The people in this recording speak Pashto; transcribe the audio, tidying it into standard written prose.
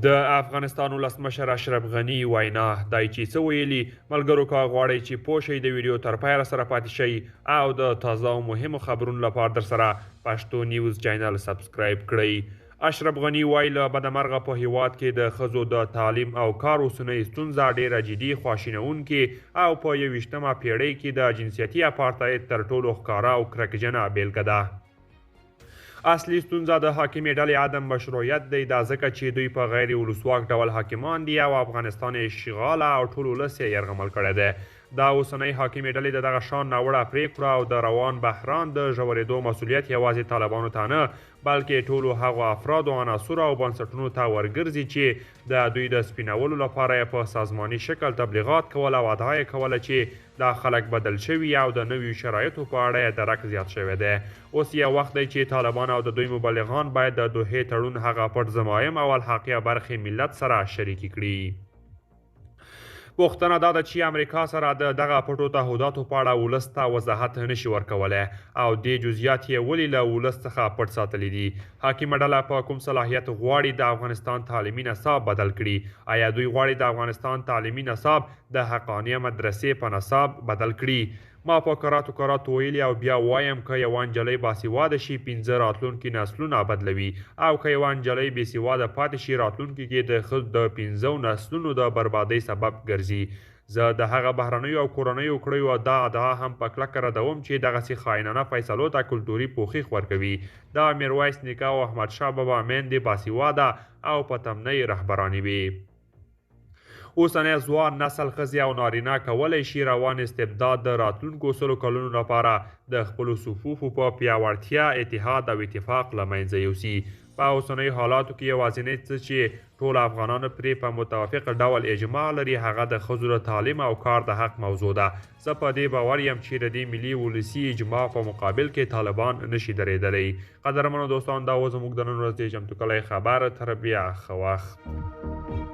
د افغانستان ولسمشر اشرف غني وینا دای چې څه ویلي. ملګرو که غواړئ چې پوه شئ، د ویډیو تر پایه سره پاتې شئ او د تازه او مهمو خبرونو لپاره درسره پښتو نیوز چینل سبسکرایب کړئ. اشرف غني وایي، له بده مرغه په هیواد کې د ښځو د تعلیم او کار اوسنۍ ستونزه ډیره جدي، خواشینونکې او په 21مه پیړۍ کې د جنسیتي اپارتاید تر ټولو ښکاره او کرکجنه بیلګه ده. اصلي ستونزه د حاکمې ډلې عدم مشروعیت دی، دا ځکه چې دوی په غیر ولسواک ډول حاکمان دي او افغانستان یې اشغاله او ټول ولس یې یرغمل کړی دی. دا اوسنۍ حاکمې ډلې د دغه شان ناوړه پرېکړو او د روان بحران د ژورېدو مسولیت یوازې طالبانو ته نه، بلکې ټولو هغو افرادو، عناصرو او بنسټونو ته ورګرځي چې د دوی د سپینولو لپاره یې په سازماني شکل تبلیغات کول او ادعا یې کوله چې دا خلک بدل شوي او د نویو شرایطو په اړه یې درک زیات شوی دی. اوس یو وخت دی چې طالبان او د دوی مبلغان باید د دوحې تړون هغه پټ ضمایم او الحاقیه برخې ملت سره شریکې کړي. پوښتنه دا ده چې امریکا سره د دغه پټو تعهداتو په اړه ولس ته وضاحت نشي ورکولی او دې جزئیات یې ولې له ولس څخه پټ ساتلي دي؟ حاکمه ډله په کوم صلاحیت غواړي د افغانستان تعلیمي نصاب بدل کړي؟ آیا دوی غواړي د افغانستان تعلیمي نصاب د حقانیه مدرسې په نصاب بدل کړي؟ ما په کراتو کراتو ویلي او بیا وایم، که یوه نجلۍ باسواده شي، 5 راتلونکي نسلونه بدلوي او که یوه نجلۍ بې سواده پاتې شي، راتلونکي کې د ښځو د 5 نسلونو د بربادۍ سبب ګرځي. زه د هغه بهرنیو او کورنیو کړیو دا ادعا هم په کلکه ردوم چې دغسې خاینانه فیصلو ته کلتوري پوښښ ورکوي. دا میرویس نیکه او احمدشاه بابا میندې باسواده او په تمنۍ رهبرانې وې. اوسنی ځوان نسل، ښځې او نارینه کولی شي روان استبداد د راتلونکو 100 کلونو لپاره د خپلو صفوفو په پیاوړتیا، اتحاد او اتفاق له منځه یوسي. په اوسنیو حالاتو کې یوازینی څه چې ټول افغانانو پرې په متوافق ډول اجماع لري، هغه د ښځو د تعلیم او کار د حق موضوع ده. زه په دې باور یم چې د دې ملي ولسي اجماع په مقابل کې طالبان نشي درېدلی. قدرمنو دوستان، دا و زموږ د نن ورځې چمتو کړی خبر. تر بیا، ښه وخت.